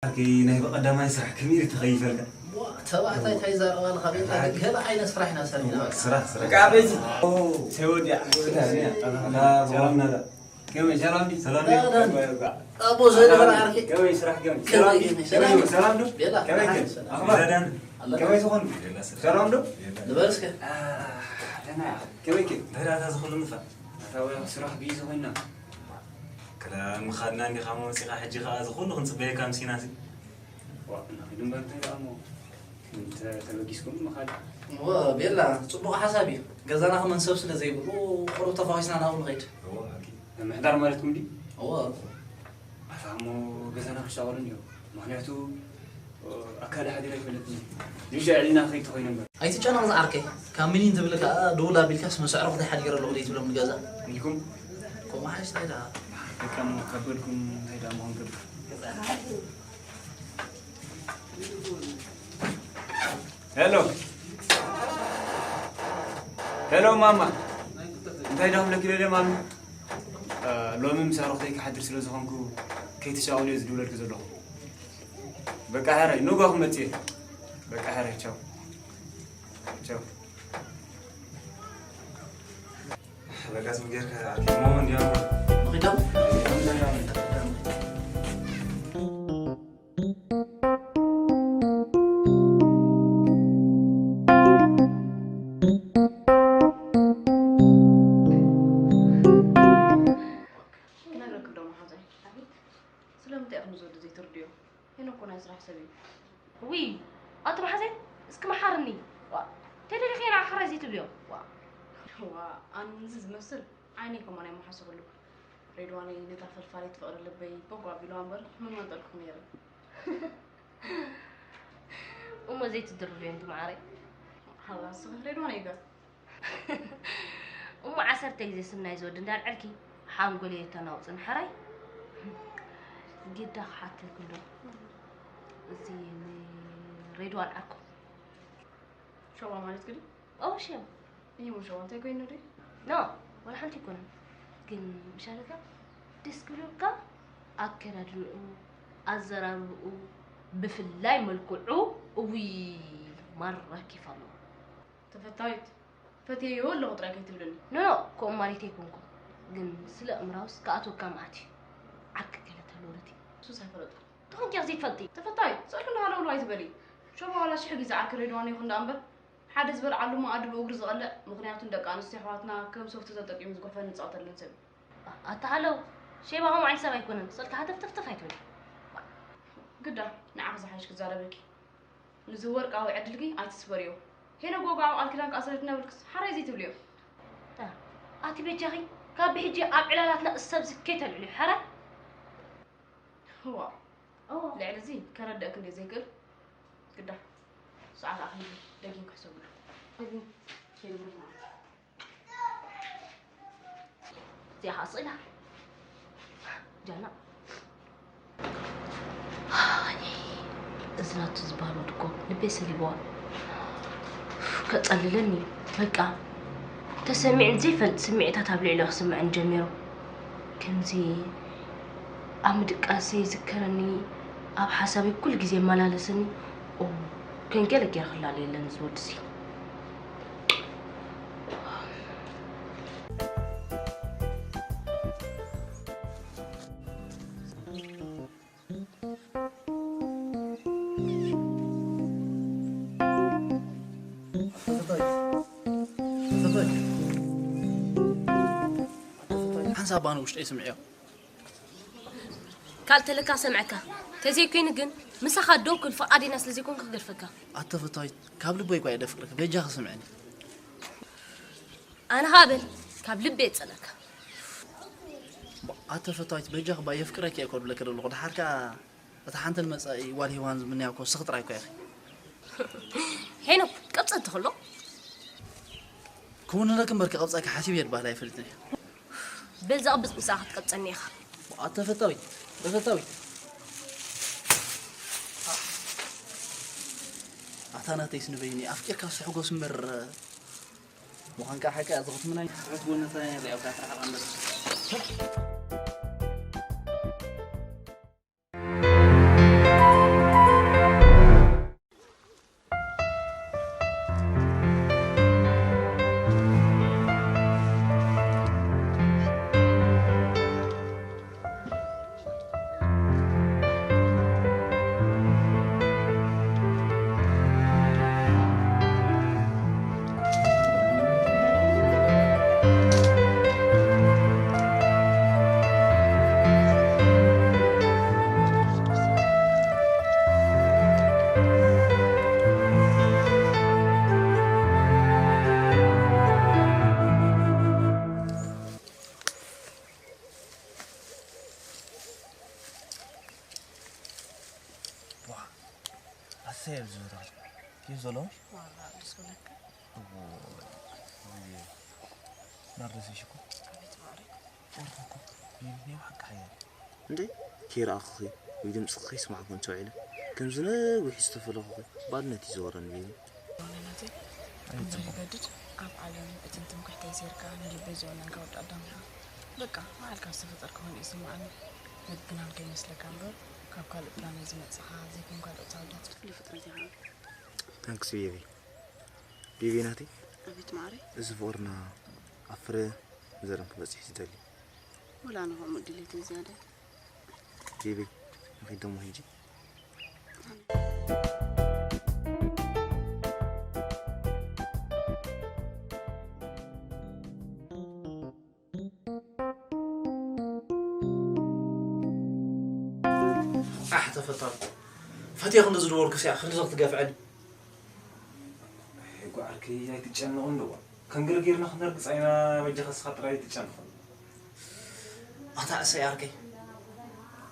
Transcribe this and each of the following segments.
ኣኪ ናይ ብቐዳማይ ስራሕ ከመይ ኢሉ ተኸይፈልካ? ዋ፣ ተባዕታይ እንታይ ይዛረብ ኣለኻ? ቤታ ገለ ዓይነት ስራሕ ኢና ሰሪሕና። ስራሕ፣ ስራሕ። በቃ በዚ። ኦ፣ ተወዲኣ። ሰላም ናዳ። ከመይ ሰላም ድዩ? ሰላም ድዩ? ዳ፣ ዳ። ኣቦ ዘነበ ዓርኪ። ከመይ ስራሕ ከመይ? ከመይ ሰላም ድዩ? ሰላም። ሰላም ዶ? ቤላ። ከመይ ከ? ሰላም። ኣኽባር? ዳዳን። ኣለካ? ከመይ ዝኾን? ሰላም ዶ? ንበር እስከ። አ፣ ደህና ኢኻ? ከመይ ከ? እንታይ ደኣ እዚ ኩሉ ንፋዕ? ኣታ ወይ ስራሕ ቢዚ ኮይና። ክላ ምኻድና እንዲኻ መሲኻ ሕጂ ኸኣ እዚ ኩሉ ክንጽበየካ ኣምሲናሲ። ዋ፣ ንኺድ እምበር እንታይ ደኣ እሞ፣ እንተ ተበጊስኩም ምኻድ። እወ፣ ቤላ፣ ጽቡቕ ሓሳብ እዩ። ገዛና ከመን ሰብ ስለ ዘይብሉ፣ ቁሩብ ተፋዊስና ናብኡ ንኸይድ። እወ፣ ሓቂ። ምምሕዳር ማለትኩም ድዩ? እወ። ኣታ እሞ ገዛና ክሻቐሉ እንድዮም። ምኽንያቱ፣ ኣካል ሓዲር ኣይፈለጥን እዩ። ንሻዕ ዒልና ክኸይድ ተኾይነ እምበር። ኣይትጨነቕ ዝዓርከይ። ካብ ምኒን ዝብል ከኣ ደውል ኣቢልካስ መሰዕሮ ክተይ ሓዲረ ኣለኹ ደይ ትብሎም ንገዛ። ኢልኩም? ከምኡ ሓይሽ እንታይ ደኣ? ደቂ እሞ ካብ በልኩም እንታይ ደኣ ምኾን ክብል። ሄሎ። ሄሎ ማማ፣ እንታይ ዳኹም ለኪ ደለ ማሚ? እ፣ ሎሚ ምስ ኣሮኽተይ ክሓድር ስለ ዝኾንኩ ከይትሻቐሉ እየ ዝድውለልኪ ዘለኹ። በቃ ሕራይ፣ ንጎ ክመጽእ እየ። በቃ ሕራይ፣ ቻው። ቻው። በቃ ዝም ጌርካ ኣትሞ እንዲያው መኺዶም? ክነግረኪ ዶ መሓዛይ? ስለምንታይ ኢኹም ዝወዲ ዘይትርድዮ? ሄኖክ እኮ ናይ ስራሕ ሰብ እዩ። ውይ፣ ኣቶ መሓዘይ፣ እስኪ መሓርኒ። ዋ፣ ተደሊኺ ኢና ኣሕራይ ዘይትብልዮ። ዋ። ዋ፣ ኣነ እዚ ዝመስል ዓይነይ ከማን ኣይመሓሰኹሉ። ሬድዋነይ ነታ ፈልፋሊት ፍቕሪ ልበይ ቦግ ኣቢልዋ እምበር መማንጠልኩ ነይረ። እሞ ዘይትድርብዮ እንዲ መዓረይ። ሃላ፣ እስኺ ሬድዋነይ ገ? እሞ ዓሰርተ ግዜ ስም ናይዚ ወዲ እንዳልዐልኪ ሓንጎለይ የተናውፅኒ ሕራይ። ግዳ ክሓተልኪ እንዶ፣ እዚ ንሬድዋን ዓርኩ። ሸዋ ማለት ግዲ? ኦ፣ ሸዋ። እዩ ሸዋ እንታይ ኮይኑ ድዩ? ኖ፣ ወላ ሓንቲ ኣይኮነን። ግን ምሻለካ ደስ ክብለካ፣ ኣከዳድንኡ፣ ኣዘራርብኡ፣ ብፍላይ መልክዑ፣ እውይ፣ ማራኪ ፋኖ። ተፈታዊት፣ ፈትየዮ ኣለኹ ጥራይ ከይትብለኒ። ኖ፣ ኖ፣ ከምኡ ማለተይ ኣይኮንኩን። ግን ስለ እምራውስ ክኣትወካ መዓት እዩ። ዓርኪ ገለ ተሎ ርቲ። ሱስ ኣይፈለጥኩ። ተኾንኪ ዘይትፈልጢ። ተፈታዊት፣ ስእልኪ እንዳሃለውለው ኣይትበሊ። ሸባ ዋላ ሽሕ ግዜ ዓርኪ ሬድዋን ይኹን ደኣ እምበር፣ ሓደ ዝበልዓሉ መኣዲ ብእግሩ ዝቐልዕ፣ ምኽንያቱ ንደቂ ኣንስትዮ ኣሕዋትና ከም ሶፍቲ ተጠቂሙ ዝጉሕፈን ዝጻወተለን ሰብ እዩ። ኣታ ሃለው፣ ሼባ ከምኡ ዓይነት ሰብ ኣይኮነን። ስእልኪ ሃተፍተፍተፍ ኣይትበሊ። ግዳ፣ ንዓኺ ዝሓይሽ ክዛረበኪ። ንዚ ወርቃዊ ዕድልኪ ኣይትስበርዮ። ሄኖክ ወግዓዊ ቃል ኪዳን ክኣስረልኪ እናበልክስ ሓራይ ዘይትብልዮ። ታ፣ ኣቲ በጃኺ ካብ ብሕጂ ኣብ ዕላላትና እሰብዚ ከይተልዕልዮ፣ ሓራይ? እዋ፣ እዋ። ልዕሊ እዚ ከረድእክ እንድየ ዘይክእል። ግዳ፣ ሰዓት ኣኺሉ ደጊም ክሕሰብሉ። ደጊም ከይብሉ ማለት። እዚኣ ኸዓ ስቕ ኢላ። ጃና። ኣይ፣ እዚ ናቱ ዝበሃል ወዲ እኮ ልበይ ሰሊብዋ። ከጸልለኒ እዩ። በቃ፣ ተሰሚዕኒ ዘይፈልጥ ስምዒታት ኣብ ልዕሊ ክስምዐኒ ጀሚሩ። ከምዚ ኣብ ምድቃሰይ ይዝከረኒ፣ ኣብ ሓሳበይ ኩሉ ግዜ የመላለሰኒ። ኦ፣ ከንገለ ገይረ ክላለ የለን እዚ ወዲ እዚ። ሓንሳብ ባኑ ውሽጠይ ስምዕዮ። ካልእ ተለካ ሰምዐካ። ተዘይኮይኑ ግን፣ ምሳኻ ደው ክብል ፍቓደኛ ስለ ዘይኮንኩ ክገድፈካ። ኣተ ፈታዊት፣ ካብ ልበይ እኳ እየ ደፍቅረኪ፣ በጃኺ ስምዕኒ። ኣነ ኸኣ በል፣ ካብ ልበይ እየ ዝጸልኣካ። ኣተ ፈታዊት፣ በጃኺ እባ የፍቅረኪ እየ እኮ ዝብለኪ ዘለኹ። ደሓር ከኣ እታ ሓንቲ ንመጻኢ ጓል ሄዋን ዝምነያ እኮ ንስኺ ጥራይ እኮ ኢኺ። ሄኖክ፣ ቅብጸት ተኽሎ። ክውንነኪ እምበር ክቐብጸኪ ሓሲበ እየ ድባሃል ኣይፈልጥን እየ። በል ዘቕብጽ ምሳኻ ክትቀብጸኒ ኢኻ። ኣተ ፈታዊት፣ ተፈታዊት። ኣታ ናተይስ ንበይኒ ኣፍቂርካ ስሕጎስ እምበር ምዃንካ ሓቂ እያ ዝኽትምናይ። ትሑት ጎነታ ሪኣካ ትረሓቕ እምበር። ዋ፣ ኣሰይ ኣብዚ ቦታ ኬፍ ዘለዉ? ዋላ ደስ ክብለካ። እዎ፣ እዚ ናርዶስ ሽኮር። ኣቤት ማዕረይ። ወርቂ እኮ፣ ናይ፣ ናይ ብሓቂ ሓያል። እንዴ፣ ከይረኣኹኺ ወይ ድምፅኺ ከይሰማዕኩ እንተውዒለ፣ ከምዚ ነዊሕ ዝተፈለኹኺ ባርነት እዩ ዝወረኒ ቤቢ። ዋላ ናተይ፣ ኣቤት ከምዚ ጽቡቕ። ይገድድ። ኣብ ዓለም እቲ ንትምክሕተይ ሴርካ ንልበይ ዝወነንካ ወዲ ኣዳም ኢኻ። በቃ፣ ንባዕልካ ዝተፈጠርካ ኮይኑ ይስምዓኒ። ነግናን ከይመስለካ እምበር፣ ካብ ካልእ ፕላኔት ዝመጻኻ ዘይኮንካ ዶ እታ ኣወዳት ፍሉይ ፍጥረት ኢኻ። ታንክስ ቤቢ። ቤቢ ናተይ፣ ኣቤት ማዕረይ። እዚ ፍቕርና ኣብ ፍረ ዘርም ክበጽሕ እዩ ዝደሊ። ወላ ንኸምኡ ድሌት ዝያዳ። ቤቢ፣ ንኺድ ደሞ ሕጂ። ኣሕ፣ ተፈታዊ። ፈትየ ክንዲ ዝድወልኩስ እያ፣ ክንዲ ክትገፍዐኒ። ኣይ፣ ጓዓርከይ ኣይትጨነቕ እንዶ። ከም ገለ ጌርና ክነርግጻ ኢና፣ በጃኻ እስኻ ጥራይ ኣይትጨነቕ። ኣታ እሰይ ዓርከይ።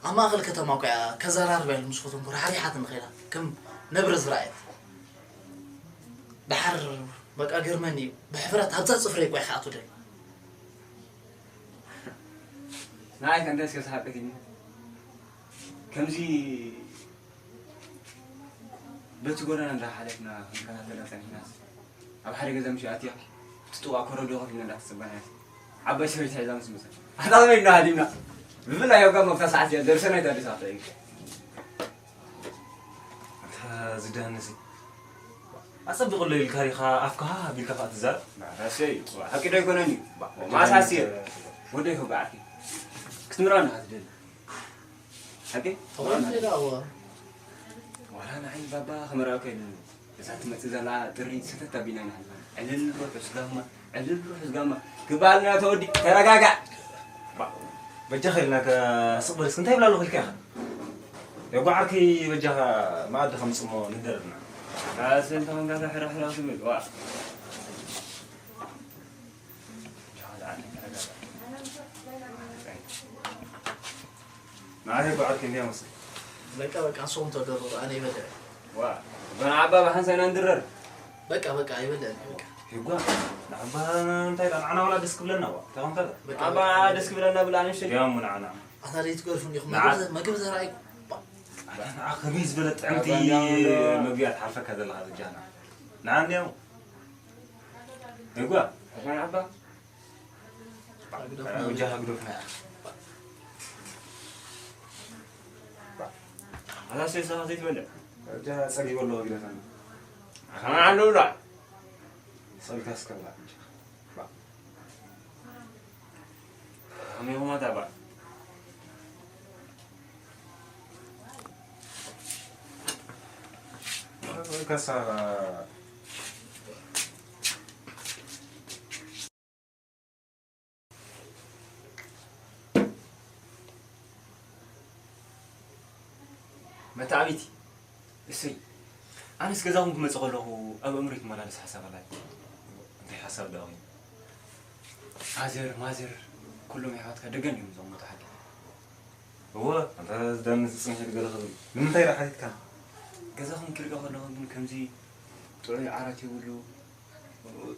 ኣብ ማእከል ከተማ እኮ እያ፣ ከዘራርባ ኢሉ ምስ ፈተንኩ ራሕሪሓትኒ ኸይዳ፣ ከም ነብሪ ዝረኣየት። ደሓር በቃ ገርመኒ እዩ። ብሕፍረት ኣብዛ ጽፍረይ እኮ እያ ክኣቱ ደል። ንዓይ ከ እንታይ እስከ ዝሓቀትኒ? ከምዚ በቲ ጎደና እንዳሓለፍና ክንከታተላ ጸኒሕናስ፣ ኣብ ሓደ ገዛ ምሽ ኣትያ፣ እቲ ጥዋእ ኮረዶ ከፊልና እንዳተጸበናያስ፣ ዓባይ ሰበይቲ ሒዛ ምስ መጸት፣ ኣታ ኣበይ እንዳሃዲምና? ብፍላይ ኣብ ጋማ ኣብታ ሰዓት እዚኣ ደርሰና ኣይተሃድስ ኣኽእል። ኣታ ዝዳነሲ፣ ኣጸብቕሎ ኢልካ ዲኻ ኣፍካ ሃህ ኣቢልካ ከኣ ትዛረብ? ራሰይ፣ ሓቂ ዶ ኣይኮነን እዩ? ባ-፣ ማሳሲ፣ ወደይ ከ ብዓርኪ ክትምራና ትደሊ? ሓቂ? ተኾይኑ ደላ፣ እዋ። ዋላ ንዓይ ባባ ክምርዓው ከይዱ፣ እዛ ትመጽእ ዘላ ጥሪ ሰተት ኣቢልና ኢና ንሓልፋ። ዕልል ርሑስ ጋማ፣ ዕልል ርሑስ ጋማ። ክበሃል ናተ ወዲ፣ ተረጋጋዕ። ባ-፣ በጃኻ ኢልና ከ ስቕ በል እስኪ፣ እንታይ ይብላ ኣለኹ ኢልካ ኢኻ? የጓዓርኪ በጃኻ መኣዲ ከምጽሞ ንደርና። ራስን ተኾንካ ሕራሕራ ትብል፣ ዋ። ንዓይ ጓዓት ክንደይ መስል? በቃ፣ በቃ፣ ንስኹም ተደርሩ፣ ኣነ ይበልዕ። ዋ፣ እዛ ንዓባ ብሓንሳእ ኢና ንድረር። በቃ፣ በቃ፣ ኣይበልዕን፣ በቃ። ይጓ፣ ንዓባ እንታይ ኢላ? ንዓና ዋላ ደስ ክብለና፣ ዋ፣ እንታይ ኮንካ? በቃ፣ ንዓባ በቃ፣ ደስ ክብለና ብላ ንእሽተይ። ያሙ ንዓና። ኣታ ዘይትገርፉኒ ኢኹም። ንዓ-፣ መግቢ ዘ-፣ መግቢ ዘርኣይኩም። ባ-፣ ኣታ ንዓ ከመይ ዝበለ ጥዕምቲ ንዓባ እንዲያው እንዶ-፣ መግቢ እያ ትሓልፈካ ዘለኻ፣ በጃና። ንዓ እንዲያው። ይጓ። ኣታ ንዓባ። ወጃ ግዶፍና። ኣታ ሴሳ ዘይትበልዕ? ወጃ ጸጊቡ ኣሎ ግደፈና። ኣታ ንዓ ንብላ። ጸጊካ እስከ ብላ። ከመይ ኢኹም ኣታ ባ? ከሳ መተዓቢቲ፣ እሰይ። ኣነስ ገዛኹም ክመጽእ ከለኹ ኣብ ኣእምሮይ ትመላለስ ሓሳብ ኣላትኒ። እንታይ ሓሳብ ደኣ ኮይኑ? ፋዘር፣ ማዘር፣ ኩሎም ኣሕዋትካ ደገን እዮም ዝቕመጡ ሓቂ። እወ፣ ኣንታ ዝዳኒ ዝጽንሒት ገለ ክብል። ንምንታይ ደኣ ሓቲትካ? ገዛኹም ክሪኦ ከለኹ ግን ከምዚ ጥዑይ ዓራት የብሉ፣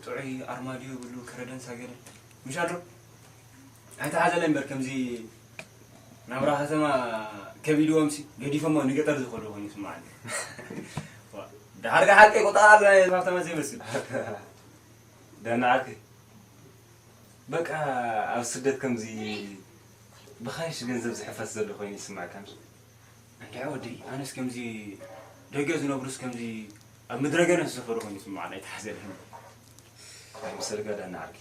ጥዑይ ኣርማድዮ የብሉ፣ ከረደንሳ ገለ። ምሽ ኣሎ? ኣይተሓዘለይ እምበር ከምዚ ናብራ ከተማ ከቢድዎምሲ ገዲፎሞ ንገጠር ዝኸዱ ኮይኑ ይስምዓኒ። ዋ፣ ደሓር ከ ሓቀይ ቆጣ ኣሎ ናይ ሃብታማት ዘይመስል። ደህና ዓርከይ። በቃ ኣብ ስደት ከምዚ ብኻሽ ገንዘብ ዝሕፈስ ዘሎ ኮይኑ ይስምዓካ እምበር። እንድዒ ወደይ፣ ኣነስ ከምዚ ደገ ዝነብሩስ ከምዚ ኣብ ምድረ ገነት ዝሰፈሩ ኮይኑ ይስምዓኒ ኣይተሓዘለይን። ኣይምሰልካ ዳና ዓርኪ።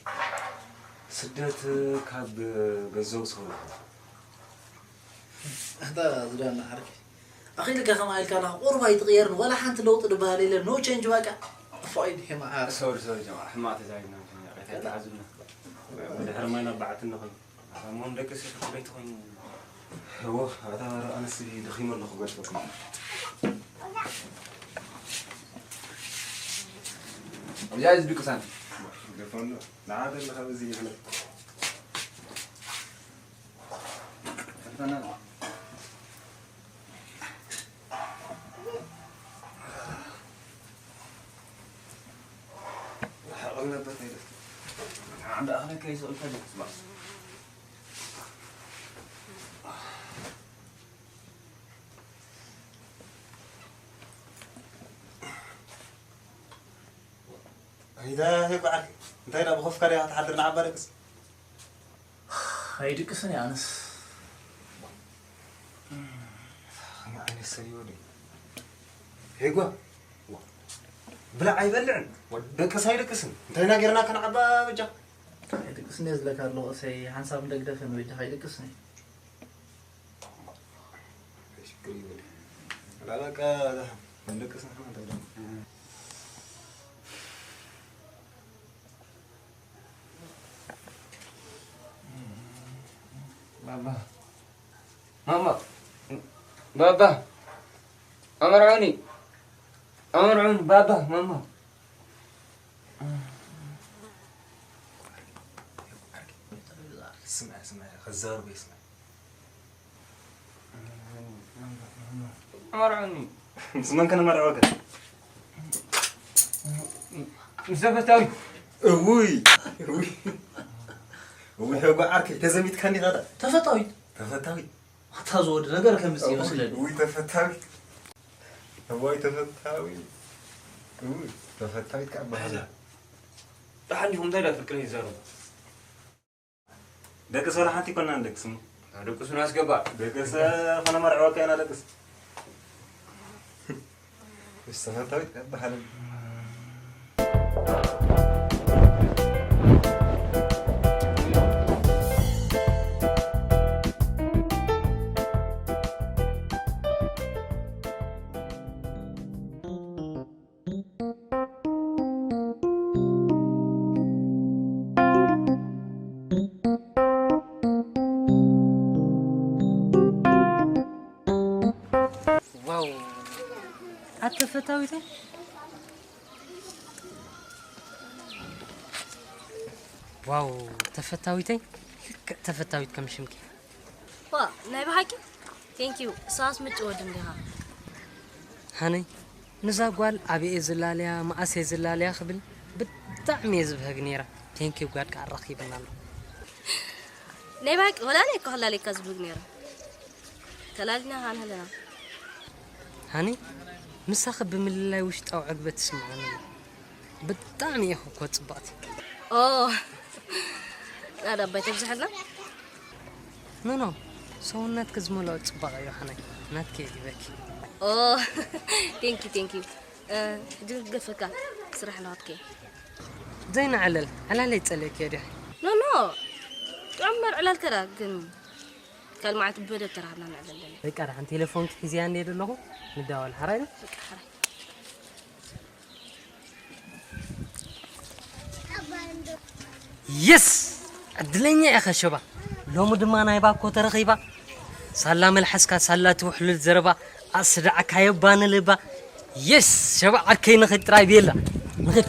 ስደት ካብ ገንዘቡ ዝኸውን። ኣታ ዝዳና ዓርኪ። ኣኺልካ ከምኣ ኢልካ ኣለኻ፣ ቁሩብ ኣይትቕየርን፣ ዋላ ሓንቲ ለውጢ ዝበሃል የለን፣ no change በቃ። ፎይድ ሄማ ዓር። ሶሪ፣ ሶሪ፣ ጀማዓ፣ ሕማቕ ተዛሪብና፣ ኣይተዓዙና። ብድሕሪ ማይ ናብ በዓቲ ንኸይድ። ኣታ እሞ ንደቂ ስርሑ በይቲ ኮይኑ። እዎ፣ ኣታ ኣነስ ደኺመ ኣለኹ፣ ገድፈኩም። እዚኣ እዩ ዝድቅሳን። ገድፈሉ። ንዓ ዘለኻ በዚ ይሕለፍ። ሕልፈና። ሓቕል ነበር ከይደ። ዓንዲ ኣኽለካ ይስቕልካ ዲዩ? እንታይ ጓዓል እንታይ ዳ ብኸፍካ ዲኻ ትሓድር ንዓባ ደቅስ? ኣይድቅስን እየ ኣነስ። ከመይ ዓይነት ሰብ እዩ ወደይ? ሄጓ፣ ዋ፣ ብላዕ ኣይበልዕን፣ ዋ፣ ደቅስ ኣይደቅስን። እንታይ ኢና ጌርና ከነዓባ በጃ? ኣይድቅስን እየ ዝለካ ኣለኹ እሰይ፣ ሓንሳብ እንደግደፈኒ በጃ፣ ኣይድቅስን እየ። ሽግር ይበል። ላ በቃ፣ ደቅስ ንሕና እንታይ ደሞ? ባባ። ማማ። ባባ። ኣመርዑኒ። ኣመርዑኒ። ባባ። ማማ። ስማዕ፣ ስማዕ። ከዛርቦ ይስማዕ። ኣመርዑኒ። ምስ መን ከነመርዕወካ? ምስ ተፈታዊት። እውይ፣ እውይ። እውይ፣ ሄጎ ዓርከይ፣ ተዘሚትካ እንዲኻ ዳ? ተፈታዊት? ተፈታዊት። ኣታ ዝወዲ ነገር ከምዚ እውይ፣ ይመስለኒ። እውይ፣ ተፈታዊት። እዋይ፣ ተፈታዊት። እውይ፣ ተፈታዊት ከኣ በሃላ። ደሓን ዲኹም? እንታይ ዳ ፍቅሪ ይዛረቡ? ደቂ ሰው ሓንቲ ይኮና ደቅስ እሞ። ደቅሱን ኣስገባ። ደቅስ ኮነ መርዕወካ ኢና ደቅስ። እስተፈታዊት በሃለን። ዋው! ኣተ ተፈታዊተይ? ዋው! ተፈታዊተይ? ልክዕ ተፈታዊት ከም ሽምኪ። ዋ፣ ናይ ብሓቂ? Thank you። እሳስ ምጭ ወዲ እንዲኻ። ሃነይ፣ ንዛ ጓል ኣበይ እየ ዝላለያ፣ መኣስ እየ ዝላለያ ክብል ብጣዕሚ እየ ዝብህግ ነይረ። Thank you፣ ጓል ከኣ ኣራኺብና ኣሎ። ናይ ብሓቂ፣ ወላ ኣነ እኮ ክላለየካ ዝብህግ ነይረ። ተላሊና ሃን ሃለና። ሃኒ፣ ምሳኺ ብምልላይ ውሽጣዊ ዕግበት ትስምዓኒ። ብጣዕሚ ኢኺ እኮ ጽብቕቲ። ኦ፣ ናዳ ኣባይ ተብዝሐልና። ኖ፣ ኖ፣ ሰውነትኪ ዝመልኦ ጽባቐ እዩ፣ ሓናይ። ናትኪ ይበኪ። ኦ፣ thank you፣ thank you። እ፣ ሕጂ ክገድፈካ፣ ስራሕ ናትኪ። ዘይንዕለል፣ ዕላለይ ጸሊእክዮ ዲኺ? ኖ፣ ኖ፣ ጥዑም እምበር ዕላል ከዳ፣ ግን ካልእ መዓልቲ ብመደብ ተራኺብና ንዕለል ዘለና። በቃ፣ ደሓን ቴሌፎንኪ ሒዘያ እንድየ ዘለኹ፣ ንደዋወል፣ ሓራይ ዶ? በቃ፣ ሓራይ። የስ! ዕድለኛ ኢኻ ሸባ። ሎሚ ድማ ናይ ባኮ ተረኺባ። ሳላ መልሓስካ፣ ሳላ እቲ ውሕሉል ዘረባ፣ ኣስዳዕካዮ ባ ንልባ። የስ! ሸባ ዓርከይ ንኺድ ጥራይ ቤላ። ንኺድ።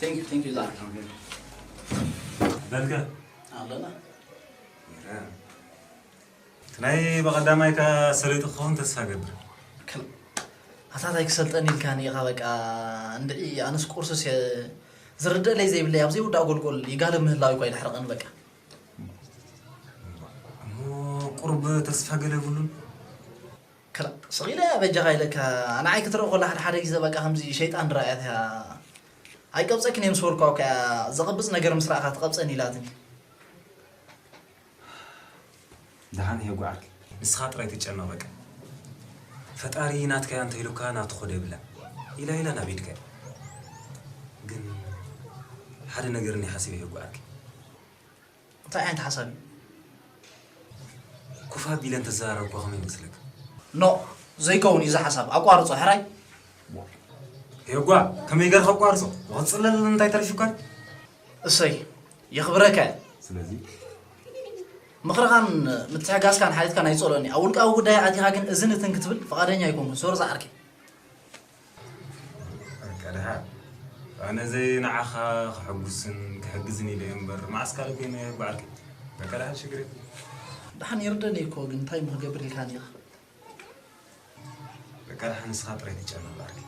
Thank you, thank you, Zach. በልከ ኣለና። እቲ ናይ ብቐዳማይካ ሰሊጡ ክኸውን ተስፋ እገብር። ከም ኣታ ታይ ክሰልጠኒ ኢልካኒ ኢኻ በቃ። እንድዒ ኣነስ ቁርስስ እየ ዝርደለይ ዘይብለይ ኣብ ዘይውዳእ ጎልጎል ይጋለ ምህላው እኳ ይድሕርቐኒ በቃ። እሞ ቁሩብ ተስፋ ገለ የብሉን? ክላ ስቕ ኢለ እያ በጃኻ ኢለካ። ንዓይ ክትርኢ ከላ ሓደ ሓደ ግዜ በቃ ከምዚ ሸይጣን ረኣያት እያ። ኣይቀብጸክን እየ ምስ በልኳ እኮ እያ ዘቐብጽ ነገር ምስ ረኣኻ ትቐብጸኒ ኢላትኒ። ደሓን እየ ጓዓርኪ። ንስኻ ጥራይ ትጨነቕ በቃ። ፈጣሪ ናትካ እያ እንተኢሉካ ናቱ ኾዶ የብላን። ኢላ ኢላ ናብ ኢድካ እያ። ግን ሓደ ነገር እኔ ሓሲበ እየ ጓዓርኪ። እንታይ ዓይነት ሓሳብ እዩ? ኮፍ ኣቢለ እንተዘራረብኳ ከመይ ይመስለካ? ኖ፣ ዘይከውን እዩ እዚ ሓሳብ። ኣቋርጾ ሕራይ። ሄጓ፣ ከመይ ገርካ ኣቋርጾ? ወጽለል እንታይ ተሪፉካ? እሰይ፣ የኽብረካ እየ። ስለዚ ምኽርኻን ምትሕጋዝካን ሓሊፍካን ኣይጸልኦን እየ። ኣብ ውልቃዊ ጉዳይ ኣቲኻ ግን እዝን እትን ክትብል ፍቓደኛ ኣይኮንኩን። ሶሪ ዝዓርከይ። በቃ ደሓን። ኣነ ዘይ ንዓኻ ክሕጉስን ክሕግዝን ኢለ እየ እምበር፣ መዓስ ካልእ ኮይነ የጓዓልከ። በቃ ደሓን ሽግር የብሉን። ደሓን ይርደን እየ እኮ፣ ግን እንታይ እሞ ክገብር ኢልካኒ ኢኻ? በቃ ደሓን ንስኻ ጥራይ ትጨነቕ በዓልከ።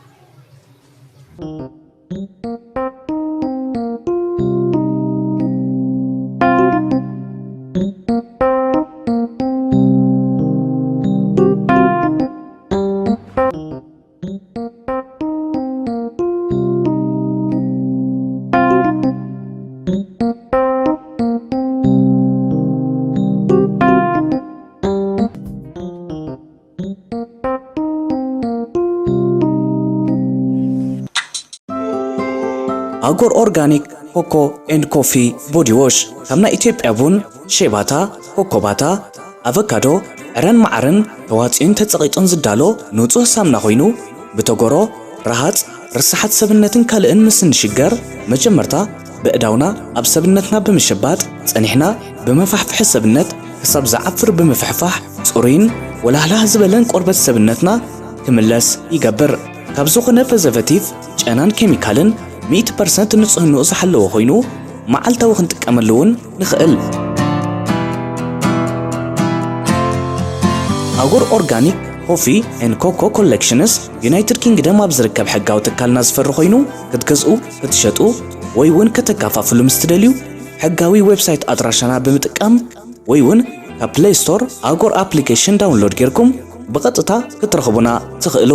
ኣጎር ኦርጋኒክ ኮኮ ኤንድ ኮፊ ቦዲ ዎሽ፣ ካብ ናይ ኢትዮጵያ ቡን፣ ሼባታ፣ ኮኮባታ፣ ኣቨካዶ፣ ዕረን መዓርን ተዋጽኡን ተጸቒጡን ዝዳሎ ንጹህ ሳምና ኮይኑ፣ ብተጎሮ፣ ረሃጽ፣ ርሳሓት ሰብነትን ካልእን ምስ እንሽገር፣ መጀመርታ በእዳውና ኣብ ሰብነትና ብምሽባጥ፣ ጸኒሕና ብመፋሕፍሒ ሰብነት ክሳብ ዝዓፍር ብምፍሕፋሕ፣ ጽሩይን ወላህላህ ዝበለን ቆርበት ሰብነትና ክምለስ ይገብር። ካብ ዝኾነ ፕሪዘርቬቲቭ፣ ጨናን ኬሚካልን ሚእቲ ፐርሰንት ንጽህንኡ ዝሓለወ ኮይኑ፣ መዓልታዊ ክንጥቀመሉ እውን ንኽእል። ኣጎር ኦርጋኒክ ኮፊ ኤንድ ኮኮ ኮሌክሽንስ ዩናይትድ ኪንግደም ኣብ ዝርከብ ሕጋዊ ትካልና ዝፈሪ ኮይኑ፣ ክትገዝኡ፣ ክትሸጡ ወይ እውን ከተካፋፍሉ ምስ ትደልዩ፣ ሕጋዊ ዌብሳይት ኣድራሻና ብምጥቃም ወይ እውን ካብ ፕሌይ ስቶር ኣጎር ኣፕሊኬሽን ዳውንሎድ ጌርኩም ብቐጥታ ክትረኽቡና ትኽእሉ።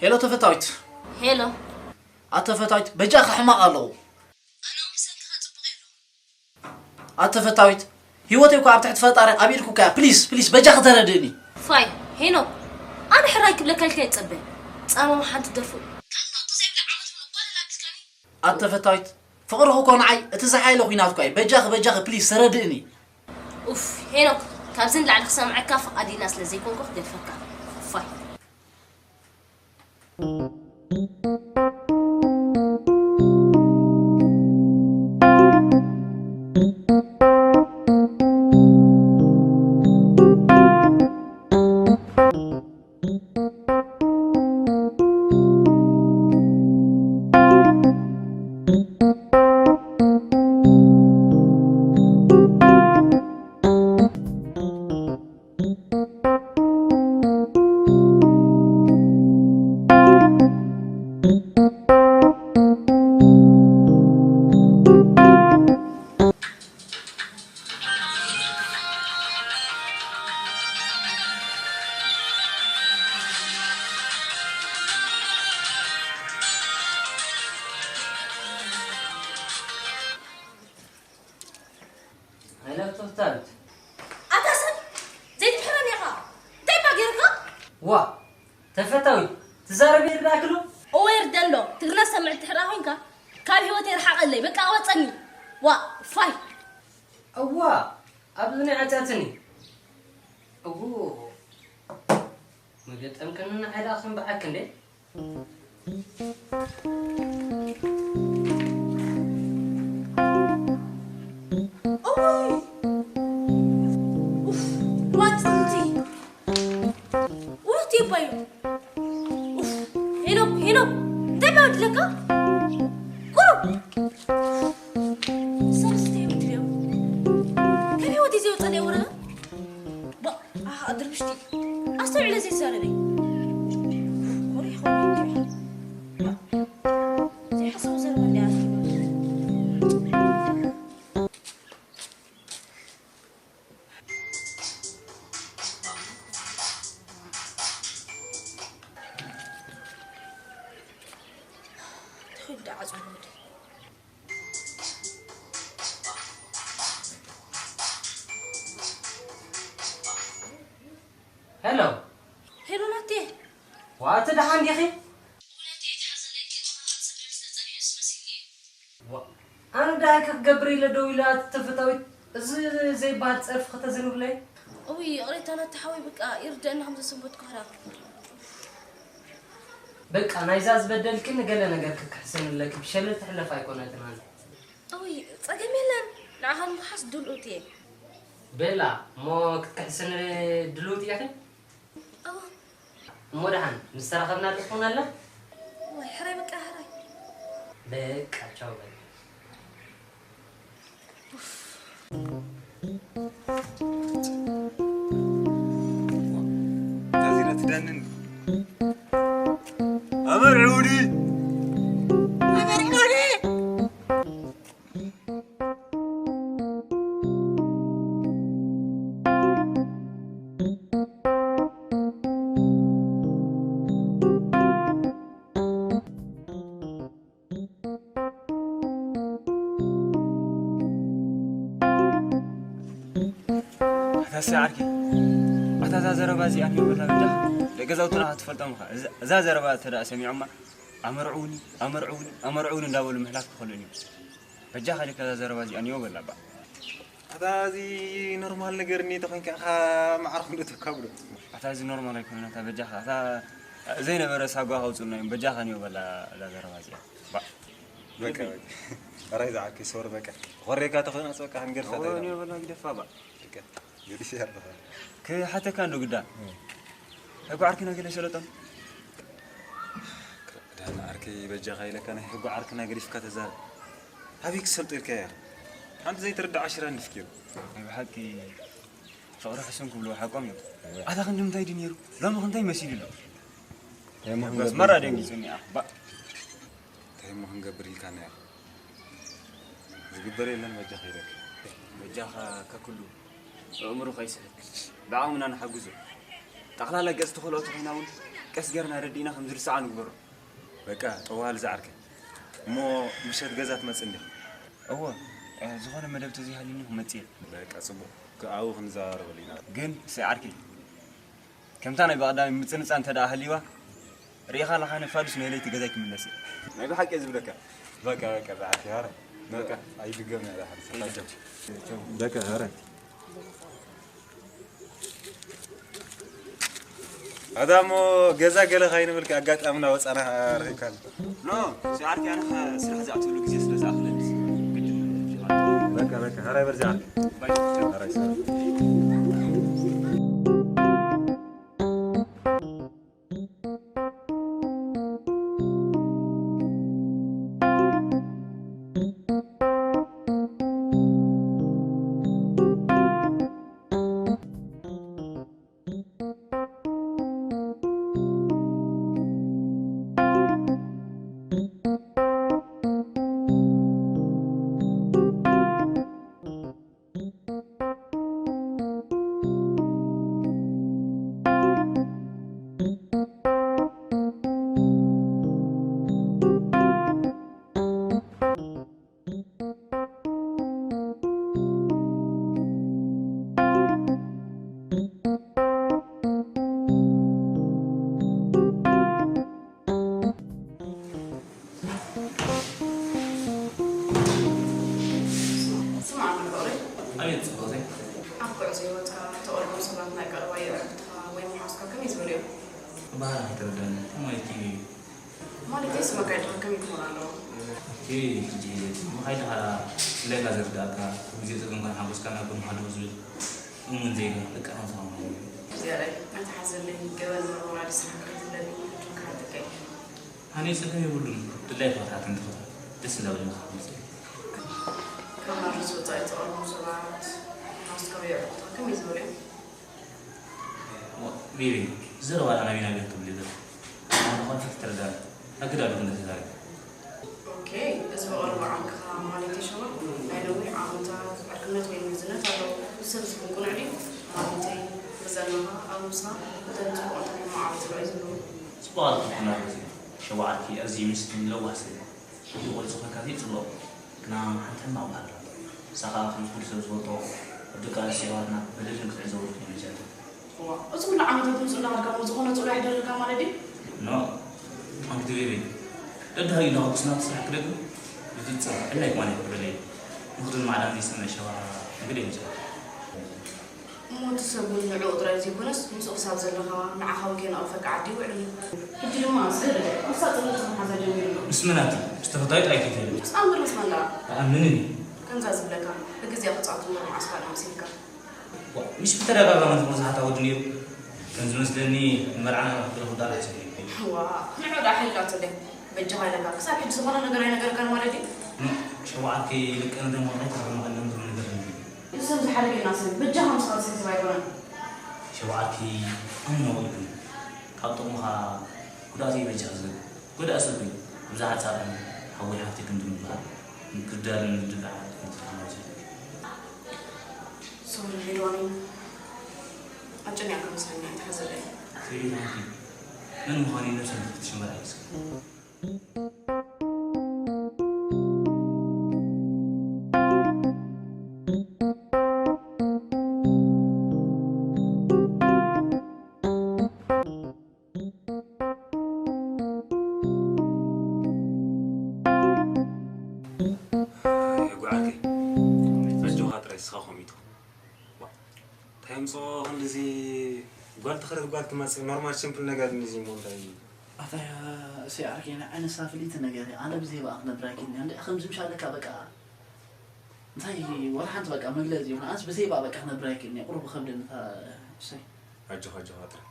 ሄሎ ተፈታዊት። ሄሎ። ኣተ ፈታዊት፣ በጃኻ ሕማቕ ኣለኹ። ኣነ እውን ብሰንክኻ ጽቡቕ የለኹ። ኣተ ፈታዊት፣ ህይወተይ እኮ ኣብ ትሕቲ ፈጣሪ ኣብ ኢድኩ እኮ እያ። ፕሊስ፣ ፕሊስ፣ በጃኺ ተረድእኒ። ፋይ፣ ሄኖክ፣ ኣነ ሕራይ ክብለካ ኢልካ ይጸበ። ጻማማ ሓንቲ ደርፉ። ካብ ጣጡ ዘይብላ ዓመት እውን እጓደል ኣቢልካኒ። ኣተ ፈታዊት፣ ፍቕርኺ እኮ ንዓይ እቲ ዝሓየለ ኲናት እኮ እዩ። በጃኺ፣ በጃኺ፣ ፕሊስ፣ ተረድእኒ። ኡፍ፣ ሄኖክ፣ ካብዚ ንላዕሊ ክሰምዐካ ፍቓድና ስለ ዘይኮንኩ ክገድፈካ። ፋይ። ሄሎ ተፈታዊት። ኣታ ሰብ ዘይትሕረን ኢኻ። እንታይ እባ ገይርካ? ዋ፣ ተፈታዊት፣ ትዛረብ ይርዳእኪ ዶ? እወ ይርደሎ። ትግርና ሰምዕ ትሕራ ኮይንካ ካብ ህይወተይ ርሓቐለይ። በቃ ኣወፀኒ። ዋ፣ ፋይ። እዋ፣ ኣብ እዝኒ ዓጫትኒ። እዉ፣ መገጠምክኒ ንዓይ ደኣ ከም በዓክ እንዴ? እውይ! ኡፍ! ዋጽንቲ! ውርት ይባዩ! ኡፍ! ሄኖክ! ሄኖክ! እንታይ ባወድለካ? ቁሩብ! ሰለስተ እዮም ድልዮም። ካብ ህይወት ይዘው ጸለይ ወረደ? ባ! ኣሃ፣ ድርብሽቲ። ኣስተውዕለ ዘይዛረበይ። ኮሪ ኾሪ እንዲያ። ዘይሓሰቡ ዘረባ እንዲያ። ኣቲ ደሓን ዲኺ? ውለተይ ኣይትሓዝለይ፣ ቅድሚ ክኸድ ሰብለኒ ስለ ጸኒሑ ዝመስልኒ እዩ። ዋ፣ ኣነ ደኣ እንታይ ክገብር ኢለ ደው ኢለ፣ ኣቲ ተፈታዊት፣ እዚ ዘይበሃል ጸርፊ ከተዘንብለይ? እውይ፣ ይቕሬታ ናቲ ሓወይ፣ በቃ ይርደአኒ ከም ዘሰንበድኩ ሕራቕ። በቃ ናይዛ ዝበደልክኒ ገለ ነገር ክክሕሰኒ ኣለኪ፣ ብሸለል ትሕለፍ ኣይኮነትን ኣነ። እውይ፣ ጸገም የለን፣ ንዓኻ ንምኽሓስ ድልውቲ እየ። ቤላ፣ እሞ ክትክሕስኒ ድልውቲ ኢኺ? እወ። እሞ ደሓን ምስ ተራኸብና ዶ ትኾን ኣላ? ወይ ሕራይ በቃ ሕራይ። በቃ ቻው በል። እዛ ዜና ትደንን። ኣመርዕውኒ! ኣመርዕውኒ! ኣታ ሰይ ዓርኪ፣ ኣታ እዛ ዘረባ እዚኣ እንዮ በላ በጃኻ። ደቂ ገዛውትና ክትፈልጦም ኢኻ። እዛ፣ እዛ ዘረባ እንተ ደኣ ሰሚዖማ፣ ኣመርዕውኒ፣ ኣመርዕውኒ፣ ኣመርዕውኒ እንዳበሉ ምሕላፍ ክኸልኡን እዮም። በጃኻ ደካ እዛ ዘረባ እዚኣ እንዮ በላ እባ። ኣታ እዚ ኖርማል ነገር እኒ ተኾንካ ኢኻ ማዕረ ክንዶ ተካብዶ። ኣታ እዚ ኖርማል ኣይኮነን፣ ኣታ በጃኻ፣ ኣታ ዘይነበረ ሳጓ ከውፅኡና እዮም። በጃኻ እንዮ በላ እዛ ዘረባ እዚኣ። ባ። በቃ፣ በቃ። ኣራይ ዝዓርከይ ሶር በቃ። ኾሬካ ተኾይናስ በቃ ክንገድፋ ኣዎ፣ እንታይ እንዮ በላ ግደፋ ባ። በቃ። ገዲፍ ያለኻ። ክሓተካ እንዶ ግዳ። እም። ሕጉ ዓርክና ገለ ሰለጦም። ዳን ዓርከይ በጃኻ ኢለካ ናይ ሕጉ ዓርክና ገዲፍካ ተዛረብ። ኣበይ ክሰልጦ ኢልካ እያ? ሓንቲ ዘይትርዳዕ ሽራ እንድፍኪ። ናይ ብሓቂ ፍቕሪ ሕሱም ክብልዎ ሓቆም እዮም። እወ። ኣታ ክንዲ ምንታይ ድዩ ነይሩ? ሎሚ ክንታይ መሲሉ ኣሎ? እንታይ እሞ ክንገብር ኣስመራ ኢልካ? ደንጊጹኒ ኣኹ፣ ባ። እንታይ እሞ ክንገብር ኢልካና ኢኻ? ዝግበር የለን፣ በጃኻ ኢለካ። በጃኻ ከኩሉ ኣእምሮ ከይስሕት ብዓቕምና ንሓግዞ። ጠቕላላ ገጽ ተኸልኦ ተኾይና እውን ቀስ ጌርና ረዲእና ከም ዝርስዓ ንግበሮ። በቃ፣ ጠዋል ዝዓርከ። እሞ ምሸት ገዛ ትመጽእ እንዲኻ? እወ፣ እ፣ ዝኾነ መደብ ተዘይሃልዩኒ ክመጽእ እየ። በቃ፣ ጽቡቕ። ኣብኡ ክንዘራረበሉ ኢና። ግን፣ ሰይ ዓርከይ፣ ከምታ ናይ ብቐዳሚ ምጽንጻን እንተ ደኣ ሃልይዋ፣ ርኢኻ ኣለኻ ነፋዱስ ናይ ለይቲ ገዛይ ክምለስ እየ። ናይ ብሓቂ እየ ዝብለካ። በቃ፣ በቃ፣ ዝዓርከ፣ ኧረ፣ በቃ፣ ኣይድገምን እያ፣ ዝዓርከ። በቃ፣ ኧረ። ኣታ እሞ ገዛ ገለ ካይንብልካ ኣጋጣሚ እናወፃና ረኺብካኒ። ኖ፣ ሰዓርቲ ኣነ ኸ ስራሕ ዝኣትወሉ ግዜ ስለ ዝኣኽለኒ ግድን። በቃ፣ በቃ፣ ሀራይ በል ዝዓርከ። ባይ። ሀራይ ሰላም። ስማዕ፣ ፍቕረይ። ኣቤት፣ ጽቡቕ ዘይ? ኣብ ጉዕዞ ህይወትካ እተቐርቦም ሰባት፣ ናይ ቀረባ የዕሩኽትኻ ወይ መሓዙትካ ከመይ ዝበሉ እዮም? ባህሪ ከይተረዳእኒ፣ እንታይ ማለት እዩ? ማለተይ፣ ስመካ ይድኻ ከመይ ክኾን ኣለዎ? ኦኬ፣ ሕጂ ምኻይ ድኻ ድላይካ ዝርዳእካ፣ ኣብ ግዜ ጸገምካን ሓጎስካን ኣብ ጎንኻ ደው ዝብል እሙን ዜጋ፣ በቃ፣ ከምዚ ከማን እዩ። እግዚኣብሔር፣ ኣይትሓዘለይ፣ ገበን ምርመራ ድስሓ ከይትብለኒ፣ ሕጂ ክሓተካ እየ። ኣነ ጸገም የብሉን፣ ድላይካ ክትሓተኒ ትኽእል። ደስ እንዳበለካ ክትመጽእ። ካብ ናርዶስ ወጻኢ እተቐርቦም ሰባት፣ መሓዙትካ ወይ የዕሩኽትኻ ከመይ ዝበሉ እዮም? ዋ፣ ቤቢ፣ ዘረባ ናበይ ናበይ ክትብሊ ዘለኺ? ኣነ ኮንፈት ትረዳኒ። ኣግዳ ዶ ክንዲ ተዛረቢ? ኦኬ፣ እዚ ብቐረባ ዓርክኻ ማለት ይሸዋ ናይ ነዊሕ ዓመታት ዕርክነት ወይ ምሕዝነት ኣሎ። እዚ ሰብ እዚ ግን ቅኑዕ ድዩ? ማለተይ፣ ብዘለኻ ኣብ ምሳቕ እተን ጽቡቓት ናይ መዓልቲ ዶ እዩ ዝብሉ? ጽቡቓት ክልተ ናርዶስ እየን። ሸዋ ዓርኪ ኣዝዩ ምስኪን ለዋህ ሰብ እዩ። ኢዱ ቅርጺ ኮንካ ዘይጽልኦ፣ ግና ሓንቲ ሕማቕ ባህሪ ኣለዎ። ንሳ ኸኣ ከምዚ ኩሉ ሰብ ዝፈልጦ፣ ኣብ ደቂ ኣንስትዮ ኣሕዋትና በደልን ግፍዕን ዘውርድ መነጃ እዩ። እዋ፣ እዚ ኩሉ ዓመታት ምስኡ እናኸድካ እሞ ዝኾነ ጽልዋ ይሕደረልካ ማለት ድዩ? No, ኣንቲ ቤቢ ደድሃዩ እንዳኸኩስና ስራሕ ክደግም ብፍጹም ዕላይ ክማን ይፍቅደለይ። ምኽዱን ማዕዳን ዘይሰምዕ ሸዋ እንግዲህ ይመጽእ። እሞ እቲ ሰብ እውን ንዕኡ ጥራይ ዘይኮነስ ምስኡ ክሳብ ዘለኻ ንዓኻ እውን ከይነቐፈካ ዓዲ ይውዕል እዩ። ሕጂ ድማ ኣስገደደ ክሳብ ጽልእቲ ክመሓዛ ጀሚሩ ኣሎ። ምስ መን ኣቲ? ምስ ተፈታዊት ኣይትይትብል። ምስ ኣምር ምስ መን ደኣ? ኣምንን እዩ። ከምዛ ዝብለካ ብግዜ ክጻወት እምበር መዓስ ካልእ መሲልካ። ዋ፣ ምሽ ብተደጋጋሚ ዝብሉ ዝሓት ኣወዲ ነይሩ። ከም ዝመስለኒ ንመርዓና ክረኽቡ ዳር ሓሲቡ እዩ። ዋ፣ ንዑ ደኣ ሓይልካ ትብለይ። በጃኻ ኢለካ፣ ክሳብ ሕጂ ዝኾነ ነገር ኣይነገርካን ማለት ድዩ? ሸውዓርኪ ልቀ ነደም ወርቂ ተረማ ቀለም ዝብሉ ነገር ነይሩ። እዚ ሰብ ዝሓደገና ሰብ፣ በጃኻ ምስኻ ዝስሕስብ ኣይኮነን። ሸውዓርኪ ኣነ ወድኩ ካብ ጥቕምኻ ጉድኣት ይበጃ ዝብል። ጎዳኢ ሰብ እዩ። ብዙሓት ሳብዕን ሓወይ ሓፍቲ ክንዲ ምባል ምክርዳድን ምድግጋፍን ከምዚ ከማን ዘሎ። ሶሪ ሄድዋኒ ኣጨኒቕካ መስለኒ ኣይትሓዘለይ። ሰበይቲ ሓንቲ መን ምዃነይ ነብሰይ ንክፍትሽ እምበር ኣይመስልን። የጉዓርከይ ኣጆኻ ጥራይ እስኻ ኮሚቱ እንታይ ምጾ ክንድዚ ጓል ትኽረፍ ጓል ትመጽእ ኖርማል ሲምፕል ነገር እንደዚ እሞ እንታይ ኣታ እሲ ዓርከይ ናይ ኣነሳ ፍልይቲ ነገር ኣነ ብዘይ በኣ ክነብር ኣይክእልን እንዲ ከም ዝምሻለካ በቃ እንታይ ወላ ሓንቲ በቃ መግለጺ ይኹን ኣነስ ብዘይ በኣ በቃ ክነብር ኣይክእልን ቁሩብ ከብደኒ እታ እሰይ ኣጆኻ ኣጆኻ ጥራይ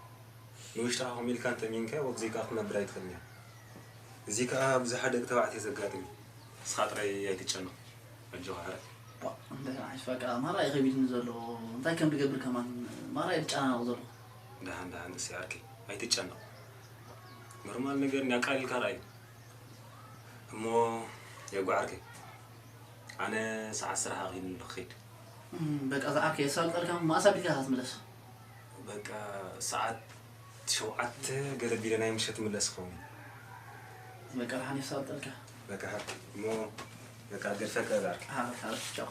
ንውሽጥኻ ከምኡ ኢልካ እንተሚንካዮ ወብዘይካ ክትነብር ኣይትኽእልን እያ። እዚ ከኣ ብዙሓት ደቂ ተባዕትዮ ዘጋጥም እዩ። ንስኻ ጥራይ ኣይትጨነቕ። ኣጆኻ ዕረፍ። ባ፣ እንታይ ንዓይስ በቃ ማራ እዩ ከቢድኒ ዘሎ። እንታይ ከም ዝገብር ከማን ማራ እየ ዝጨናነቕ ዘለኹ። ደሓን ደሓን እሰይ ዓርከይ ኣይትጨነቕ። ኖርማል ነገር እንድያ ኣቃሊልካ ርኣዮ። እሞ የጓ ዓርከይ ኣነ ሰዓት ስራሕ ኣኺሉኒ ክኸይድ። እም፣ በቃ ዝዓርከይ የሳልጠልካ እሞ ኣሳቢልካ ኢኻ ትምለስ። በቃ ሰዓት ሸውዓተ ገለ ቢለ ናይ ምሸት ምለስ ክኸውን። በቃ ደሓን የሳልጠልካ። በቃ ሓቂ እሞ በቃ ገድፈካ እዛ ዓርከይ። ሓ፣ ሓ፣ ቻው።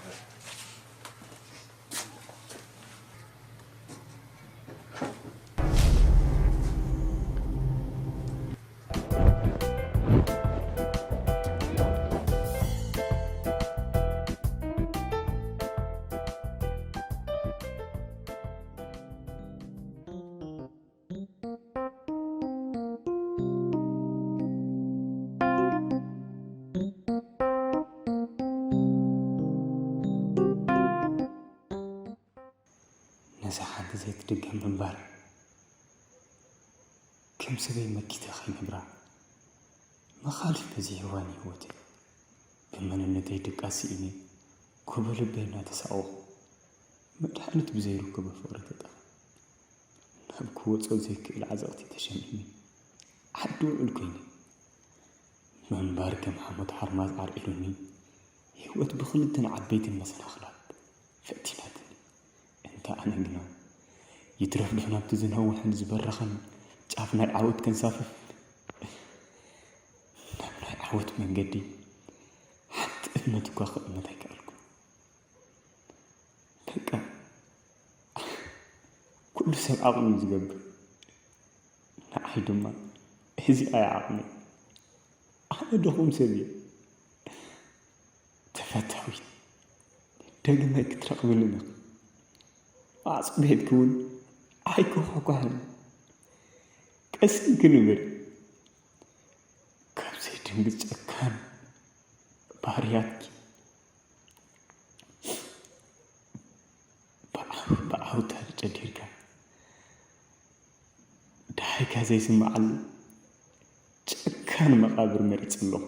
ነዛ ሓንቲ ዘይትድገም ምንባር፣ ከም ሰበይ መኪተ ከይነብራ፣ መኻልፍ በዚሕዋ ንህይወተይ። ብመንነተይ ድቃስ ስኢነ፣ ጎቦ ልበይ እናተሳቐኹ፣ መድሓኒት ብዘይርክቦ ፍቕሪ ተጠቒመ፣ ናብ ክወጾ ዘይክእል ዓዘቕቲ ተሸሚመ፣ ዓዲ ውዑል ኮይነ፣ ምንባር ከም ሓሞት ሓርማዝ ዓርዒሉኒ፣ ህይወት ብኽልተን ዓበይትን መሰናኽላት ፈቲናትኒ። እንተ ኣነ ግና፣ ይትረፍ ድሕናብቲ ዝነውሐን ዝበረኸን ጫፍ ናይ ዓወት ከንሳፍፍ፣ ናብ ናይ ዓወት መንገዲ ሓንቲ እምነት እኳ ክእምት ኣይከኣልኩን። በቃ፣ ኩሉ ሰብ ዓቕሙ እዩ ዝገብር። ንዓይ ድማ፣ እዚ ኣይ ዓቕመይ። ኣነ ድኹም ሰብ እየ። ተፈታዊት፣ ደግመ ክትረኽብኒ ኢኺ። ማዕጾ ቤትኪ እውን ኣይኮዃኳሕን። ቀስ ኢልኪ ንበሪ። ካብ ዘይድንግጽ ጨካን ባህርያትኪ ብዓው-፣ ብዓውታ ጨዲርካ ደሃይካ ዘይስምዓሉ ጨካን መቓብር መሪጸ ኣለኹ።